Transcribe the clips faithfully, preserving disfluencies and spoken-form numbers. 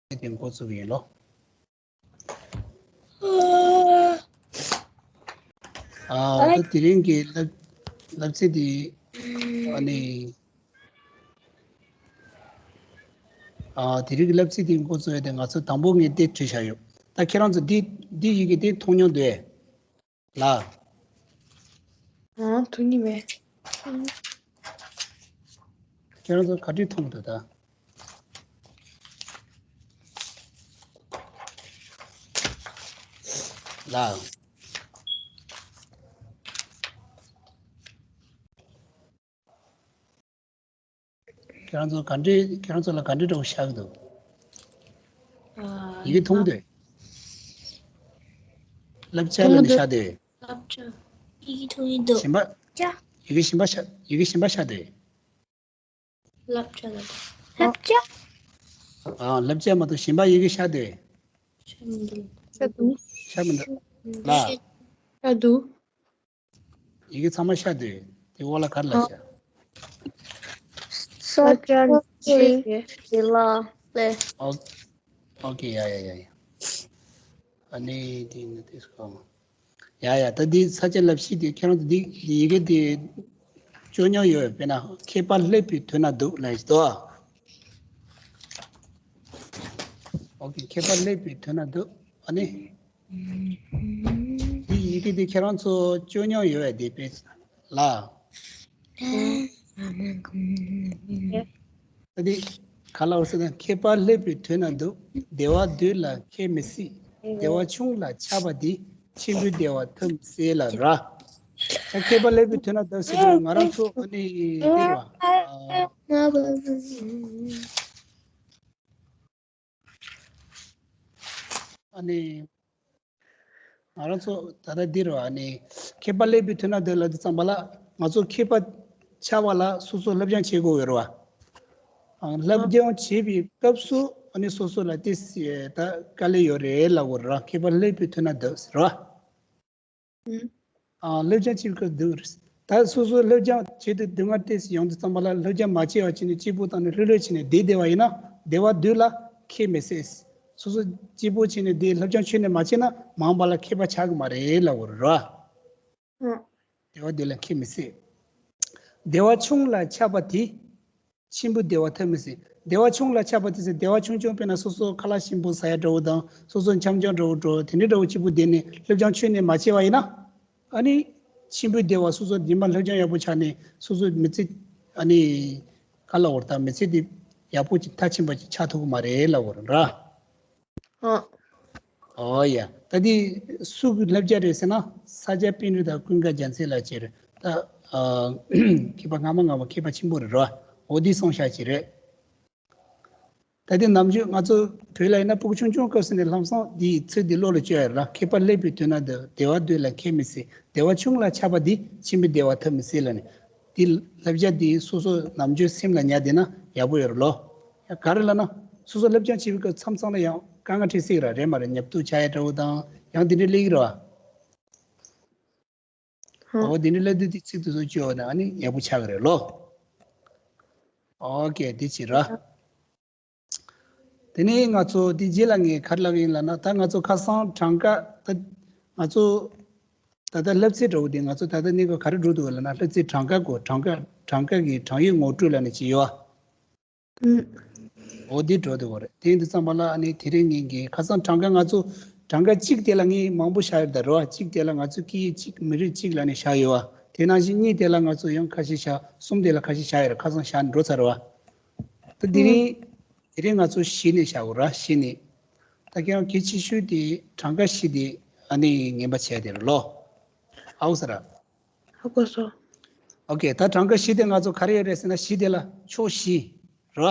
དེ་འགོ་བཙུགས་ཡིན་ལོ། ཨ་ད་དེ་རིང་གི་བསླབ་བསླབ་ཚིགས་དེ་ཨ་ནི་ཨ་དེ་རིང་གི་བསླབ་ཚིགས་དེ་འགོ་བཙུགས་ཡ་དེ་ང་ཚོ་དང་པོ་ངས་དེ་བྲིས་བཞག་ཡོད། ད་ཁྱེད་རང་ཚོ་འདི་འདི་ཡི་གེ་དེ་མཐོང་མྱོང་འདུག་ལ། ཨང་ཐུག་ནི་མེད། ཁྱེད་རང་ཚོ་ག་འདྲས་མཐོང་འདུག་ད། ལ། ཁྱེད་རང་ཚོ་ག་འདྲས་ཁྱེད་རང་ཚོ་ལ་ག་འདྲས་འདྲ་བོ་ཤར་གི་འདུག་ཡི་གེ་མཐོང་འདུག་བསླབ་བྱ་ལ་ནི་ཤར་འདུག་བསླབ་བྱ། ཡི་གེ་མཐོང་གི་འདུག་གཞན་པ། བྱ། ཡི་གེ་གཞན་པ་ཤར་ཡི་གེ་གཞན་པ་ཤར་འདུག་བསླབ་བྱ་ལ། བསླབ་བྱ། ཨ་བསླབ་བྱ་མ་གཏོགས་གཞན་པ་ཡི་གེ་ཤར་འདུག་ཤར་མི་འདུག་ཤར་མི་འདུག་ལ། ཤར་འདུག་ཡི་གེ་ཚང་མ་ཤར་འདུག་དེ་འོག་ལ་ག་རེ་ལ་ཤར། ས་བཅད་ཅིག་དེ་ལ་ལས། ཨོ་ཨོ་ཀེ་ཡ་ཡ་ཡ་ཡ། ཨ་ནི་དེ་ནི་དེ་སྐོར། ཡ་ཡ་ད་འདི་ས་བཅད་ལབ་གཞི་དེ་ཁྱེད་རང་ཚོ་འདི་ཡི་གེ་དེ་སྤྱོད་མྱོང་ཡོད་པས་ན་མཁས་པ་སླེབས་པའི་དོན་ན་འདུག་ལབ་ཡིན་དོ། ཨོ་ཀེ་མཁས་པ་སླེབས་པའི་དོན་ན་འདུག་ཨ་ནི། འདི་ཡི་གེ་འདི་ཁྱེད་རང་ཚོ་སྤྱོད་མྱོང་ཡོད་པས་འདི་དཔེ་ལ། ད་འདི་ག་ལ་འོ་ཟེར་ན་མཁས་པ་སླེབས་པའི་དོན་ན་འདུག་བདེ་བ་འདོད་ལ་མཁས་མི་སྲིད། བདེ་བ་ཆུང་ལ་ཆགས་པ་འདི་ཆེན་པོའི་བདེ་བ་ཐོབ་མི་སྲིད་ལ་ར། ད་མཁས་པ་སླེབས་པའི་དོན་ན་འདུག་ཟེར་དུས་ང་རང་ཚོ་ཨ་ནི་འདི་ར། ཨ་ནི། ང་རང་ཚོ་ད་ལྟ་འདི་རུ་ཨ་ནི་མཁས་པ་སླེབས་པའི་དུས་ན་འདི་ལ་འདི་ཙམ་པ་ལ་ང་ཚོ་མཁས་པ་ཆགས་པ་ལ་སོ་སོ་སློབ་སྦྱོང་བྱེད་དགོས་ཡོད་རེད་བ། ཨང་སློབ་སྦྱོང་བྱེད་པའི་སྐབས་སུ་ཨ་ནི་སོ་སོ་ལ་ཏི་སི་ད་དཀའ་ལས་ཡོད་རེད་ལབ་དགོས་རེད་བ། མཁས་པ་སླེབས་པའི་དུས་ན་འདི་ཟེར་བ། ཨང་སློབ་སྦྱོང་བྱེད་པའི་སྐབས་འདུག་རེད། ད་སོ་སོ་སློབ་སྦྱོང་བྱེད་དུས་སྡུག་བསྔལ་ཏོག་ཙམ་ཡོང་དུས་ཙམ་པ་ལ་སློབ་སྦྱོང་མ་བྱས་པ་བྱས་ནས་གཅིག་པུ་བཏང་ནས་ལྷོད་ལྷོད་བྱས་ནས་བསྡད་བསྡད་པ་ཡིན་ན་བདེ་བ་འདོད་ལ་ཁེ་མི་སྲིད། སོ་སོ་གཅིག་པུ་བྱས་ནས་བསྡད་སློབ་སྦྱོང་ཆུད་ནས་མ་བྱས་ན་མ་འོངས་པ་ལ་ཁེ་པ་ཆགས་ཀྱི་མ་རེད་ལབ་དགོས་རེད་ར། ཨང་། བདེ་བ་འདོད་ལ་ཁེ་མི་སྲིད། བདེ་བ་ཆུང་ལ་ཆགས་པ་དེ། ཆེན་པོའི་བདེ་བ་ཐོབ་མི་སྲིད། བདེ་བ་ཆུང་ལ་ཆགས་པ་དེ་ཚོ་བདེ་བ་ཆུང་ཆུང་དཔེར་ན་སོ་སོ་ཁ་ལག་ཞིམ་པོ་ཟ་ཡ་འདྲ་བོ་དང་སོ་སོ་འཆམ་འཆམ་འདྲ་བོ་འགྲོ་དེ་འདྲའི་འདྲ་བོ་གཅིག་པུ་བསྡད་ནས་སློབ་སྦྱོང་ཆུད་ནས་མ་བྱས་པ་ཡིན་ན། ཨ་ནི། ཆེན་པོའི་བདེ་བ་སོ་སོ་རྗེས་མ་སློབ་སྦྱོང་ཡག་པོ་ཆགས་ནས་སོ་སོ་མི་ཚེ། ཨ་ནི། ག་ལ་འོར་དང་མི་ཚེ་འདི་ཡག་པོ་ཅིག་མཐའ་ཕྱིན་པ་ཅིག་ཆགས་ཐུབ་ཀྱི་མ་རེད་ལབ་དགོས་རེད་ར། ཨ། ཨོ་ཡ། ད་འདི་སུ་གི་བསླབ་བྱ་རེད་ཟེར་ན་ས་སྐྱ་པཎྜི་ཏ་ཀུན་དགའ་རྒྱལ་མཚན་ལགས་ཀྱི་རེད་ད། ཨ། མཁས་པ་སྔ་མ་སྔ་མ་མཁས་པ་ཆེན་པོ་རེད་ར། འོ་འདི་གསུངས་བཞག་ཅིག་རེད། ད་ལྟའི་ནམ་རྒྱུན་ང་ཚོ་བོད་ལ་ཡིན་ན་ཕྲུ་གུ་ཆུང་ཆུང་སྐབས་སུ་ནས་ལམ་སང་འདིའི་ཚིག་འདི་བློ་ལ་བཅོལ་ཡ་རེད་ལ། མཁས་པ་སླེབས་པའི་དུས་ན་འདི་བདེ་བ་འདོད་ལ་མཁས་མི་སྲིད། བདེ་བ་ཆུང་ལ་ཆགས་པ་འདི་ཆེན་པོའི་བདེ་བ་ཐོབ་མི་སྲིད་ལ་ནི། འདི་བསླབ་བྱ་འདི་སོ་སོ་ནམ་རྒྱུན་སེམས་ལ་ཉར་བསྡད་ན་ཡག་པོ་ཡོད་རེད་ལོ། ཡ་ག་རེ་ལབ་ན། སོ་སོ་སློབ་སྦྱོང་བྱེད་པའི་སྐབས་མཚམས་མཚམས་ལ་ཡང་དཀའ་ངལ་འཕྲད་སྲིད་ཀྱི་ར་རེད་མ་རེད། ཉབ་ཏུ་ཆགས་ཡ་འདྲ་བོ་དང་ཡང་འདི་འདྲའི་སླེབས་ཀྱི་རེད་བ། ཧ། འོ་དེ་འདྲ་སླེབས་དུས་དེ་ཚིག་དེ་ཚོ་བཅོས་པ་ན་ཨ་ནི་ཡག་པོ་ཆགས་ཀྱི་རེད་ལོ། ཨོ་ཀེ་དེ་བྱེད་ར། དེ་ནས་ང་ཚོ་དེ་རྗེས་ལ་ངས་ག་རེ་ལབ་ཡིན་ལབ་ན་ད་ང་ཚོ་ཁ་སང་གྲངས་ཀ་ད་ང་ཚོ་ད་ལྟ་བསླབ་ཚིགས་འདྲ་བོ་དེ་ང་ཚོ་ད་ལྟ་གནས་སྐབས་ག་རེ་འགྲོ་འདུག་ལབ་ན་བསླབ་ཚིགས་གྲངས་ཀ་གོ་གྲངས་ཀ་གྲངས་ཀ་གི་གྲངས་ཡོད་ངོ་སྤྲོད་ལབ་ནས་ཅིག་ཡོད་ཨ། ཨུམ། འོ་འདི་འགྲོ་འདུག་གོ་རེད། དེ་ཡིན་དུས་ཙམ་པ་ལ་ཨ་ནི་དེ་རིང་ངེད་ཀྱི་ཁ་སང་གྲངས་ཀ་ང་ཚོ་གྲངས་ཀ་གཅིག་དེ་ལ་ངས་མང་པོ་བཞག་ཡོད་ད་རེད་བ། གཅིག་དེ་ལ་ང་ཚོ་སྐད་ཡིག་གཅིག་མི་རིགས་གཅིག་ལབ་ནས་བཞག་ཡོད་བ། དེ་ནང་བཞིན་གཉིས་དེ་ལ་ང་ཚོ་ཡང་ཁ་ཤས་བཞག་གསུམ་དེ་ལ་ཁ་ཤས་བཞག་ཡོད་རེད། ཁ་སང་བཞག་ནས་འགྲོ་ཚར་བ། ད་དེ་རིང་དེ་རིང་ང་ཚོ་བཞི་ནས་བཞག་གོ་ར་བཞི་ནས། ད་ཁྱེད་རང་གལ་ཆེ་ཤོས་དེ་གྲངས་ཀ་བཞི་དེ་ཨ་ནི་ངན་པ་བྱས་དེ་རེད་ལོ། ཨའུ་ས་ར། ཧ་གོ་སོང་། ཨོ་ཀེ་ད་གྲངས་ཀ་བཞི་དེ་ང་ཚོ་ག་རེ་ཡོད་རེད་ཟེར་ན་བཞི་དེ་ལ་ཕྱོགས་བཞི་ར།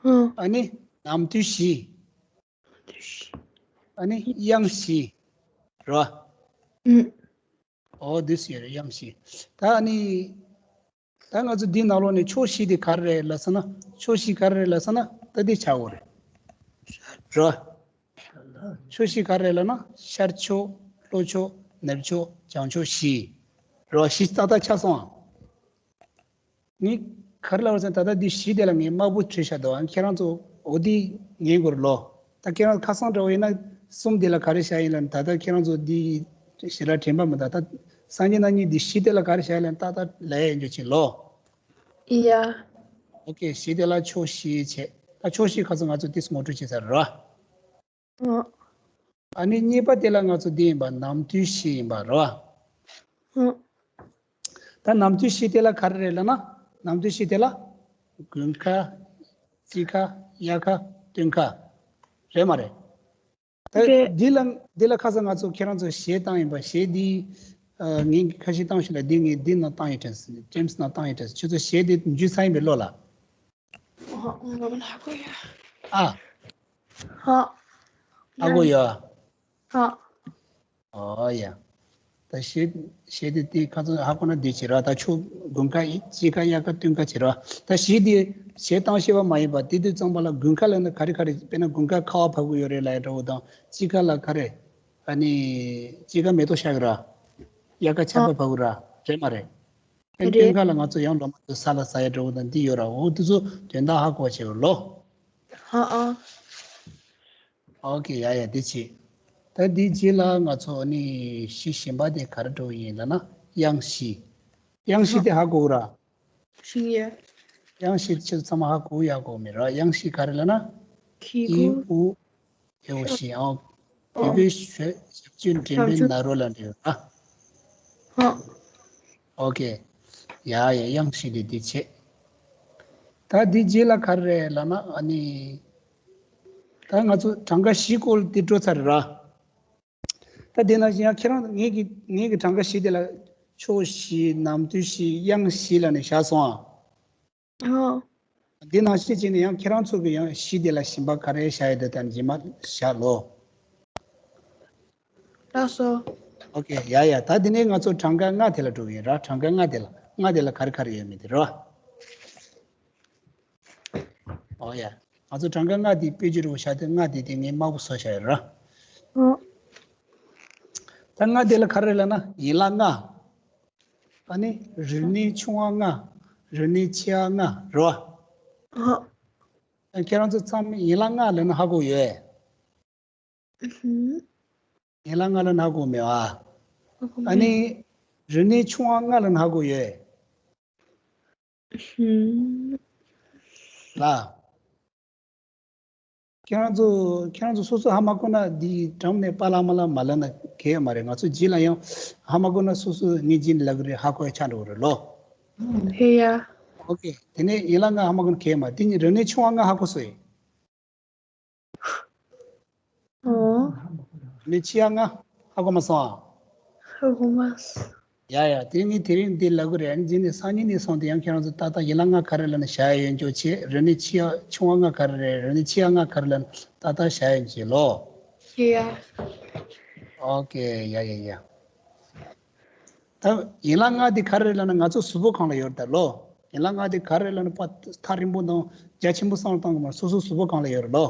ཧུ། ཨ་ནི་ནམ་དུས་བཞི། ཨ་ནི་དབྱངས་བཞི་ར། ཨུ། ཨོ་དུས་ཡོད་རེད་དབྱངས་བཞི། ད་ཨ་ནི། ད་ང་ཚོ་འདི་ནང་ལོགས་ནས་ཕྱོགས་བཞི་དེ་ག་རེ་རེད་ལབ་ཟེར་ན་ཕྱོགས་བཞི་ག་རེ་རེད་ལབ་ཟེར་ན་ད་འདི་ཆགས་ཡོད་རེད། ར། ཕྱོགས་བཞི་ག་རེ་རེད་ལབ་ན་ཤར་ཕྱོགས་ལྷོ་ཕྱོགས་ནུབ་ཕྱོགས་བྱང་ཕྱོགས་བཞི། ར་བཞི་ཏག་ཏག་ཆགས་སོང་ཨ། ངས་ག་རེ་ལབ་པ་ཟེར་ན་ད་ལྟ་འདི་བཞི་དེ་ལ་ངས་དམར་པོ་བྲིས་བཞག་འདུག་ཨ་ཁྱེད་རང་ཚོ་ འོ་དེ་ངེས་དགོས་རེད་ལོ། ད་ཁྱེད་རང་ཁ་སང་འདྲ་བོ་ཡིན་ན་གསུམ་དེ་ལ་ག་རེ་བཞག་ཡིན་ལབ་ན། ད་ལྟ་ཁྱེད་རང་ཚོ་འདི་ཞེ་དྲག་དྲན་པ་མི་འདུག་ད་སང་ཉིན་གནངས་ཉིན་འདི་བཞི་དེ་ལ་ག་རེ་བཞག་ཡིན་ལབ་ན་ཏག་ཏག་ལབ་ཡ་ཡིན་རྒྱུ་བྱེད་ལོ། ཡ། ཨོ་ཁེ། བཞི་དེ་ལ་ཕྱོགས་བཞི་བྱས། ད་ཕྱོགས་བཞི་ཁ་སང་ང་ཚོ་དེ་ངོ་སྤྲོད་བྱས་ཚར་ར། ཨ་ནི་གཉིས་པ་དེ་ལ་ང་ཚོ་འདི་ཡིན་པ་ནམ་དུས་བཞི་ཡིན་པ་རེད་བ། ད་ནམ་དུས་བཞི་དེ་ལ་ག་རེ་རེད་ལབ་ན། ནམ་དུས་བཞི་དེ་ལ་དགུན་ཁ། དཔྱིད་ཁ། དབྱར་ཁ། སྟོན་ཁ། རེད་མ་རེད། ད་རེད། འདི་ལ་འདི་ལ་ཁ་སང་ང་ཚོ་ཁྱེད་རང་ཚོ་གཞས་བཏང་ཡིན་པ། གཞས་འདི་ངས་ཁ་ཤས་བཏང་ཞིག་ལ་འདི་ངས་འདི་ནང་བཏང་ཡིན་དྲན། ཀྲེམས་ནང་བཏང་ཡིན་དྲན། ཁྱོད་ཚོ་གཞས་འདི་འཇུས་ཚར་ཡིན་པས་ལོ་ལ། ཨ། ཧ་གོ་ཡོད། ཧ། ཨོ་ཡ། ད་གཞས་གཞས་དེ་དེ་ཁ་ཚོན་ཧ་གོ་ན་འདི་བྱེད་ར། ད་ཆུ་དགུན་ཁ་དཔྱིད་ཁ་དབྱར་ཁ་སྟོན་ཁ་བྱེད་ར། ད་གཞས་དེ་གཞས་བཏང་ཤེས་པ་མ་ཡིན་པ་དེ་དུས་ཙམ་པ་ལ་དགུན་ཁ་ལ་ནི་ག་རེ་ག་རེ། དཔེར་ན་དགུན་ཁ་ཁ་བ་བབས་ཀྱི་ཡོད་རེད་ལབ་ཡ་འདྲ་བོ་དང་། དཔྱིད་ཁ་ལ་ག་རེ། ཨ་ནི་དཔྱིད་ཁ་མེ་ཏོག་ཤར་གི་ར། དབྱར་ཁ་ཆར་པ་བབས་གི་ར། རེད་མ་རེད། ཨ་ནི་རེད། སྟོན་ཁ་ལ་ང་ཚོ་ཡང་ལོ་མ་ཚོ་ས་ལ་ཟ་ཡ་འདྲ་བོ་དང་འདི་ཡོད་ར། འོ་དེ་ཚོ་དོན་དག་ཧ་གོ་བ་བྱེད་རོགས་ལོ། ཧ་ཨ། ཨོ་ཁེ། ཡ་ཡ། འདི་བྱེད། ད་འདི་རྗེས་ལ་ང་ཚོ་ནི་གཞས་གཞན་པ་དེ་ག་རེ་འགྲོ་ཡིན་ལབ་ན། དབྱངས་བཞི། དབྱངས་བཞི་དེ་ཧ་གོ་ར། ཤིང་ཡ། དབྱངས་བཞི་ཁྱེད་ཚང་མ་ཧ་གོ་ཡ་གོ་མེད་ར། དབྱངས་བཞི་ག་རེ་ལབ་ན། ཁྱི་ཨི་གུ། ཨུ། ཨེ་ཨོ་བཞི། ཨོ། ཨོ། བོད་པའི་ཞབས་ཞབས་ཀྱུ་འདྲེན་པའི་ཞབས་ཀྱུ། ན་རོ་ལ་འདྲེས་པ། ཧ། ཨོ་ཁེ། ཡ་ཡ། དབྱངས་བཞི་དེ་འདི་བྱེད། ད་འདི་རྗེས་ལ་ག་རེ་རེད་ལབ་ན། ཨ་ནི་ད་ང་ཚོ་གྲངས་ཀ་བཞི་སྐོར་འདི་འགྲོ་ཚར་ར། ད་དེ་ནང་བཞིན་ཡང་ཁྱེད་རང་ངེད་ཀྱི་ངེད་ཀྱི་གྲངས་ཀ་བཞི་དེ་ལ་ཕྱོགས་བཞི། ནམ་དུས་བཞི། དབྱངས་བཞི་ལབ་ནས་བཞག་སོང་ཨ། ཨོ། འདི་ནང་བཞིན་བྱས་ནས་ཡང་ཁྱེད་རང་ཚོ་གི་ཡང་གཞས་དེ་ལ་གཞན་པ་ག་རེ་བཞག་ཡོད་དེ་ད་རྗེས་མ་བཞག་ལོ། ལགས་སོ། ཨོ་ཁེ། ཡ་ཡ། ད་འདི་ནས་ང་ཚོ་གྲངས་ཀ་ལྔ་དེ་ལ་འགྲོ་གི་ཡིན་ར། གྲངས་ཀ་ལྔ་དེ་ལ། ལྔ་དེ་ལ་ག་རེ་ག་རེ་ཡོད་མེད་དེ་ར། ཨོ་ཡ། ང་ཚོ་གྲངས་ཀ་ལྔ་དེ་དཔེ་བརྗོད་རུ་བཞག་དེ། ལྔ་དེ་དེ་ངས་དམར་པོ་བཟོ་བཞག་ཡོད་ར། ཨོ། ད་ལྔ་དེ་ལ་ག་རེ་ལབ་ན། ཡན་ལག་ལྔ། ཨ་ནི་རིག་གནས་ཆུང་བ་ལྔ། རིག་གནས་ཆེ་བ་ལྔ་རེད་བ། ཨ། ཁྱེད་རང་ཚོ་ཚང་མས་ཡན་ལག་ལྔ་ལབ་ན་ཧ་གོ་ཡོད། ཧུམ། ཡན་ལག་ལྔ་ལབ་ན་ཧ་གོ་མེད་བ། ཧ་གོ་མེད། ཨ་ནི་རིག་གནས་ཆུང་བ་ལྔ་ལབ་ན་ཧ་གོ་ཡོད། ཧུམ། ལ། ཁྱེད་རང་ཚོ་ཁྱེད་རང་ཚོ་སོ་སོ་ཧ་མ་གོ་ན་འདི་འགྲམ་ནས་པཱ་ལགས་མ་ལགས་མ་ལབ་ན་གལ་ཡོད་མ་རེད། ང་ཚོ་རྗེས་ལ་ཡང་ཧ་མ་གོ་ན་སོ་སོ་ངས་རྗེས་ནས་ལབ་གི་རེད། ཧ་གོ་ཡ་ཆགས་འགྲོ་གི་རེད་ལོ། ཧེ་ཡ། ཨོ་ཁེ། དེ་ནས་ཡན་ལག་ལྔ་ཧ་མ་གོ་ན་གལ་ཡོད་མ་རེད། དེ་ནས་རིག་གནས་ཆུང་བ་ལྔ་ཧ་གོ་སོང་ཡིན། ཨོ། རིག་གནས་ཆེ་བ་ལྔ་ཧ་གོ་མ་སོང་ཨ། ཧ་གོ་མ་སོང་། ཡ་ཡ། དེ་ངས་དེ་རིང་འདི་ལབ་གི་རེད། ཨ་ནི་རྗེས་ནས་སང་ཉིན་ནས་བཟུང་སྟེ་ཡང་ཁྱེད་རང་ཚོ་ཏག་ཏག་ཡན་ལག་ལྔ་ག་རེ་ལབ་ན་བཞག་ཡ་ཡོད་འཇོག་བྱེད། རིག་གནས་ཆེ་བ་ཆུང་བ་ལྔ་ག་རེ་རེད། རིག་གནས་ཆེ་བ་ལྔ་ག་རེ་ལབ་ན་ཏག་ཏག་བཞག་ཡ་ཡོད་བྱེད་ལོ། ཡ་ཡ། ཨོ་ཁེ། ཡ་ཡ་ཡ། ད་ཡན་ལག་ལྔ་དེ་ག་རེ་རེད་ལབ་ན་ང་ཚོ་གཟུགས་པོ་གང་ལ་ཡོད་རེད་ད་ལོ། ཡན་ལག་ལྔ་དེ་ག་རེ་རེད་ལབ་ན་པ་ཐག་རིང་པོ་དང་རྒྱ་ཆེན་པོ་བསམ་བློ་བཏང་གི་མ་རེད། སོ་སོ་གཟུགས་པོ་གང་ལ་ཡོད་རེད་ལོ།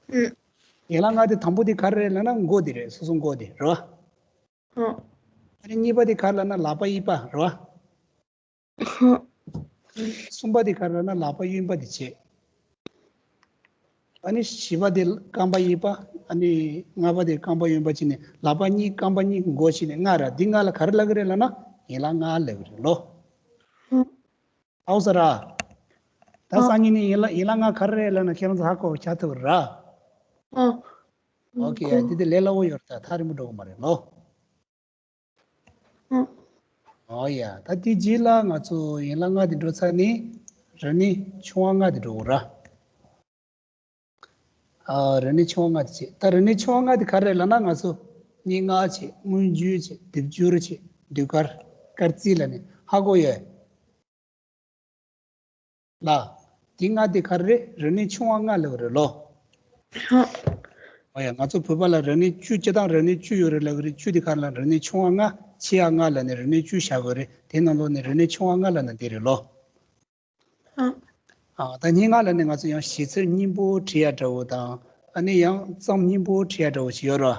ཨུ། ཡན་ལག་ལྔ་དེ་དང་པོ་དེ་ག་རེ་རེད་ལབ་ན་མགོ་དེ་རེད། སོ་སོ་མགོ་དེ་རེད་བ། ཨ། ཨ་ནི་གཉིས་པ་དེ་ག་རེ་ལབ་ན་ལག་པ་གཡས་པ་རེད་བ། ཧ། གསུམ་པ་དེ་ག་རེ་ལབ་ན་ལག་པ་གཡོན་པ་དེ་བྱེད། ཨ་ནི་བཞི་པ་དེ་རྐང་པ་གཡས་པ། ཨ་ནི་ལྔ་པ་དེ་རྐང་པ་གཡོན་པ་བྱས་ནས་ལག་པ་གཉིས་རྐང་པ་གཉིས་མགོ་བྱས་ནས་ལྔ་ར། འདི་ལྔ་ལ་ག་རེ་ལབ་ཀྱི་རེད་ལབ་ན་ཡན་ལག་ལྔ་ལབ་ཀྱི་རེད་ལོ། ཧ། ཧ་གོ་སོང་ར། ད་ཨ། སང་ཉིན་ནས་ཡན་ལག་ཡན་ལག་ལྔ་ག་རེ་རེད་ལབ་ན་ཁྱེད་རང་ཚོ་ཧ་གོ་བ་ཆགས་ཐུབ་ར། ཨ། ཨོ་ཁེ། གོ། ཡ་འདི་དེ་ལས་སླ་བོ་ཡོད་རེད། ད་ཐག་རིང་པོ་འགྲོ་གི་མ་རེད་ལོ། ཨ། ཨོ་ཡ། ད་དེ་རྗེས་ལ་ང་ཚོ་ཡན་ལག་ལྔ་དེ་འགྲོ་ཚར་ནས་རིག་གནས་ཆུང་བ་ལྔ་དེ་འགྲོ་དགོས་ར། ཨ། རིག་གནས་ཆུང་བ་ལྔ་དེ་བྱེད། ད་རིག་གནས་ཆུང་བ་ལྔ་དེ་ག་རེ་རེད་ལབ་ན་ང་ཚོ་སྙན་ངག་བྱེད། མངོན་བརྗོད་བྱེད། སྡེབ་སྦྱོར་བྱེད། ཟློས་གར། སྐར་རྩིས་ལབ་ནས་ཧ་གོ་ཡོད། ལ། དེ་ལྔ་དེ་ག་རེ་རེད། རིག་གནས་ཆུང་བ་ལྔ་ལབ་ཀྱི་རེད་ལོ། ཧ། ཨོ་ཡ། ང་ཚོ་བོད་པ་ལ་རིག་གནས་བཅུ། སྤྱིར་བཏང་རིག་གནས་བཅུ་ཡོད་རེད་ལབ་ཀྱི་རེད། བཅུ་དེ་ག་རེ་ལབ། རིག་གནས་ཆུང་བ་ལྔ། ཆེ་བ་ལྔ་ལབ་ནས་རིག་གནས་བཅུ་བཞག་དགོས་རེད། དེ་ནང་ལོགས་ནས་རིག་གནས་ཆུང་བ་ལྔ་ལབ་ན་འདི་རེད་ལོ། ཨ། ཨ། ད་སྙན་ངག་ལབ་ནས་ང་ཚོ་ཡང་ཞེ་ཚིག་སྙན་པོ་བྲིས་ཡ་འདྲ་བོ་དང་། ཨ་ནི་ཡང་རྩོམ་སྙན་པོ་བྲིས་ཡ་འདྲ་བོ་ཞིག་ཡོད་རེད་བ།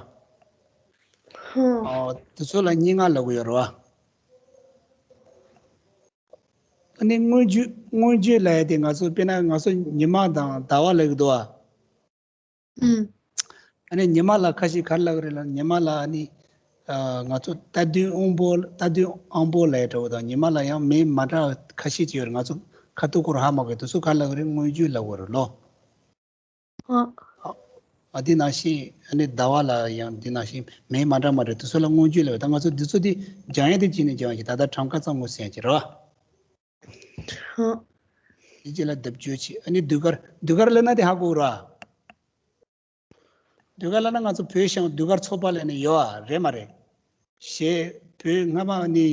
ཧ། ཨ། དེ་ཚོ་ལ་སྙན་ངག་ལབ་ཀྱི་ཡོད་རེད་བ། ཨ་ནི་སྔོན་འཇུག་སྔོན་འཇུག་ལབ་ཡ་དེ་ང་ཚོ་དཔེར་ན་ང་ཚོ་ཉི་མ་དང་ཟླ་བ་ལབ་ཀྱི་འདུག་བ། ཨུམ། ཨ་ནི་ཉི་མ་ལ་ཁ་ཤས་ག་རེ་ལབ་ཀྱི་རེད་ལབ་ན། ཉི་མ་ལ་ཨ་ནི་ཨ་ང་ཚོ་རྟ་བདུན་དབང་པོ་རྟ་བདུན་དབང་པོ་ལབ་ཡ་འདྲ་བོ་དང་། ཉི་མ་ལ་ཡང་མིང་མ་འདྲ་བ་ཁ་ཤས་ཅིག་ཡོད་རེད། ང་ཚོ་ཁ་ཐུག་ཁོ་རང་ཧ་མ་གོ། དེ་ཚོ་ག་རེ་ལབ་ཀྱི་རེད། སྔོན་འཇུག་ལབ་ཀྱི་རེད་ལོ། ཨ། ཨ་དེ་ནང་བཞིན་ཨ་ནི་ཟླ་བ་ལ་ཡང་དེ་ནང་བཞིན་མིང་མ་འདྲ་མ་འདྲ་དེ་ཚོ་ལ་སྔོན་འཇུག་ལབ་པ། ད་ང་ཚོ་འདི་ཚོ་དེ་སྦྱང་ཡ་དེ་བྱས་ནས་སྦྱང་ཡ་ཞིག་ད་ལྟ་གྲངས་ཀ་ཙམ་ངོ་ཟེར་ཡ་ཅིག་རེད་བ། ཧ། དེ་རྗེས་ལ་ལྡབ་བཅུ་གཅིག་ཨ་ནི་ཟློས་གར། ཟློས་གར་ལབ་ན་དེ་ཧ་གོ་ར། ཟློས་གར་ལབ་ན་ང་ཚོ་བོད་ཞང་ཟློས་གར་ཚོགས་པ་ལབ་ནས་ཡོད་ཨ། རེད་མ་རེད། གཞས་བོད་སྔ་མ་ནི་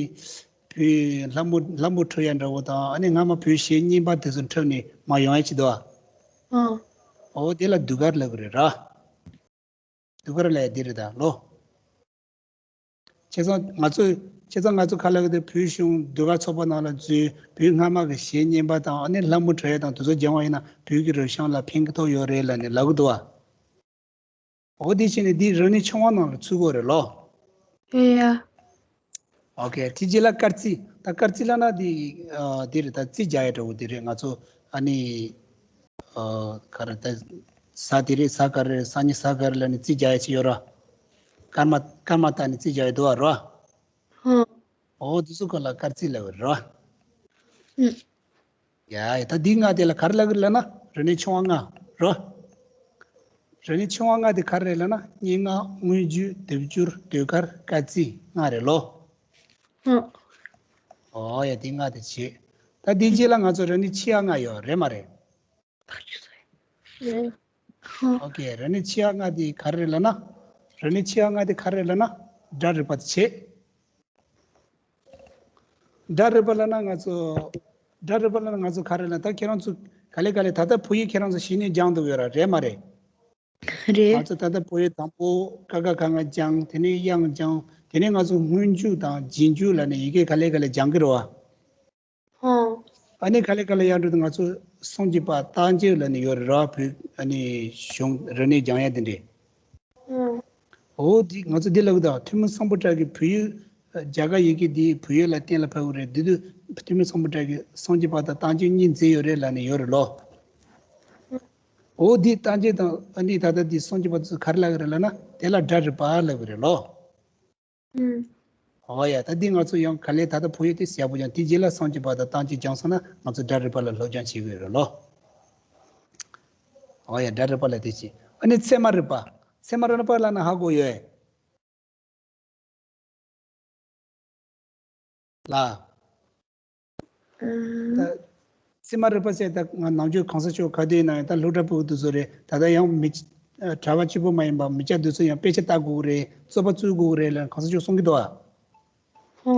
བོད་ལྷ་མོ་ལྷ་མོ་འཁྲབ་ཡ་འདྲ་བོ་དང་། ཨ་ནི་སྔ་མ་བོད་གཞས་རྙིང་པ་དེ་ཚོ་འཁྲབ་ནས་མར་ཡོང་ཡ་ཅིག་འདུག་ཨ། ཨ། འོ་དེ་ལ་ཟློས་གར་ལབ་ཀྱི་རེད་ར། ཟློས་གར་ལབ་ཡ་དེ་རེད་ད་ལོ། བྱས་ཙང་ང་ཚོ་བྱས་ཙང་ང་ཚོ་ག་རེ་ལབ་ཀྱི་འདུག་བོད་གཞུང་ཟློས་གར་ཚོགས་པ་ནང་ལ་འཛུལ། བོད་སྔ་མ་གི་གཞས་རྙིང་པ་དང་། ཨ་ནི་ལྷ་མོ་འཁྲབ་ཡ་དང་དེ་ཚོ་སྦྱང་བ་ཡིན་ན་བོད་ཀྱི་རབ་བྱུང་ལ་ཕན་གྱི་ཐོགས་ཡོད་རེད་ལབ་ནས་ལབ་ཀྱི་འདུག་བ། འོ་དེ་བྱས་ནས་འདི་རིག་གནས་ཆུང་བ་ནང་ལ་ཚུད་དགོས་རེད་ལོ། ཡ་ཡ། ཨོ་ཁེ། དེ་རྗེས་ལ་སྐར་རྩིས། ད་སྐར་རྩིས་ལབ་ན་འདི་ཨ་འདི་རེད། ད་རྩིས་རྒྱག་ཡ་འདྲ་བོ་འདི་རེད། ང་ཚོ་ཨ་ནི་ཨ་ག་རེ་ད་གཟའ་འདི་རེད། གཟའ་ག་རེ་རེད། སང་ཉིན་གཟའ་ག་རེ་ལབ་ནས་རྩིས་རྒྱག་ཡ་ཅིག་ཡོད་ར། སྐར་མ་སྐར་མ་བལྟས་ནས་རྩིས་རྒྱག་ཡ་འདུག་བ་ར། ཧུང་། འོ་དེ་ཚོ་སྐོར་ལ་སྐར་རྩིས་ལབ་ཀྱི་རེད་བ། ཧུང་། ཡ་ཡ། ད་འདི་ལྔ་དེ་ལ་ག་རེ་ལབ་ཀྱི་རེད་ལབ་ན་རིག་གནས་ཆུང་བ་ལྔ་རོ། རིག་གནས་ཆུང་བ་ལྔ་དེ་ག་རེ་རེད་ལབ་ན་སྙན་ངག་སྔོན་འཇུག་ལྡེབ་སྦྱོར་ཟློས་གར་སྐར་རྩིས་ལྔ་རེད་ལོ། ཧུང་། ཨོ་ཡ། འདི་ལྔ་དེ་བྱེད། ད་འདི་རྗེས་ལ་ང་ཚོ་རིག་གནས་ཆེ་བ་ལྔ་ཡོད་རེད་མ་རེད། རེད། ཧུང་། ཨོ་ཁེ། རིག་གནས་ཆེ་བ་ལྔ་དེ་ག་རེ་རེད་ལབ་ན། རིག་གནས་ཆེ་བ་ལྔ་དེ་ག་རེ་རེད་ལབ་ན་སྒྲ་རིག་པ་དེ་བྱེད། སྒྲ་རིག་པ་ལབ་ན་ང་ཚོ་སྒྲ་རིག་པ་ལབ་ན་ང་ཚོ་ག་རེ་ལབ། ད་ཁྱེད་རང་ཚོ་ག་ལེ་ག་ལེ་ད་ལྟ་བོད་ཡིག་ཁྱེད་རང་ཚོ་གཞི་ནས་སྦྱངས་འདུག་ཡོད་ར། རེད་མ་རེད། རེད། ང་ཚོ་ད་ལྟ་བོད་ཡིག་དང་པོ་ཀ་ཁ་ག་ང་སྦྱངས། དེ་ནས་དབྱངས་སྦྱངས། དེ་ནས་ང་ཚོ་སྔོན་འཇུག་དང་རྗེས་འཇུག་ལབ་ནས་ཡི་གེ་ག་ལེ་ག་ལེ་སྦྱང་གི་རེད་བ། ཧོ། ཨ་ནི་ག་ལེ་ག་ལེ་ཡར་འགྲོ་དུས་ང་ཚོ་སངས་རྒྱས་པ་རྟག་འཇུག་ལབ་ནས་ཡོད་རེད་ར། བོད་ཨ་ནི་གཞུང་རིག་གནས་སྦྱང་ཡ་དེ་འདྲས། ཧོ། འོ་འདི་ང་ཚོ་འདི་ལབ་གི་འདུག་ཐོན་མི་སམ་བྷོ་ཊ་གི་བོད་ཡིག་རྒྱ་གར་ཡི་གེ་འདི་བོད་ཡིག་ལ་གཏན་ལ་ཕབ་གི་རེད། འདི་དུས་ཐོན་མི་སམ་བྷོ་ཊ་གི་སངས་རྒྱས་པ་དང་རྟག་འཇུག་གཉིས་མཛད་ཡོད་རེད་ལབ་ནས་ཡོད་རེད་ལོ། འོ་འདི་རྟག་འཇུག་དང་ཨ་ནི་ད་ལྟ་འདི་སངས་རྒྱས་པ་ཚོ་ག་རེ་ལབ་གི་རེད་ལབ་ན་དེ་ལ་སྒྲ་རིག་པ་ལབ་གི་རེད་ལོ། ཨུམ། ཨོ་ཡ། ད་འདི་ང་ཚོ་ཡང་ག་ལེ་ད་ལྟ་བོད་ཡིག་དེ་ཡག་པོ་སྦྱངས། དེ་རྗེས་ལ་སངས་རྒྱས་པ་དང་རྟག་འཇུག་སྦྱངས་སོང་ན་ང་ཚོ་སྒྲ་རིག་པ་ལ་སློབ་སྦྱོང་བྱེད་དགོས་རེད་ལོ། ཨོ་ཡ། སྒྲ་རིག་པ་ལ་དེ་བྱས། ཨ་ནི་ཚད་མ་རིག་པ། ཚད་མ་རིག་པ་ལབ་ན་ཧ་གོ་ཡོད་ལ། ཨུམ། ད་ཚད་མ་རིག་པ་ཟེར། ད་ང་ནམ་རྒྱུན་གོང་ས་མཆོག་ག་དུས་ཡིན་ན་ཡང་ད་སློབ་གྲྭ་ཕྲུ་གུ་དེ་ཚོ་རེད། ད་ལྟ་ཡང་མི་གྲྭ་པ་གཅིག་པོ་མ་ཡིན་པ་མི་སྐྱ་དེ་ཚོ་ཡང་དཔེ་ཆ་ལྟ་དགོས་རེད། རྩོད་པ་རྩོད་དགོས་རེད་ལབ་གོང་ས་མཆོག་གསུང་གི་འདུག་ཨ། ཧོ།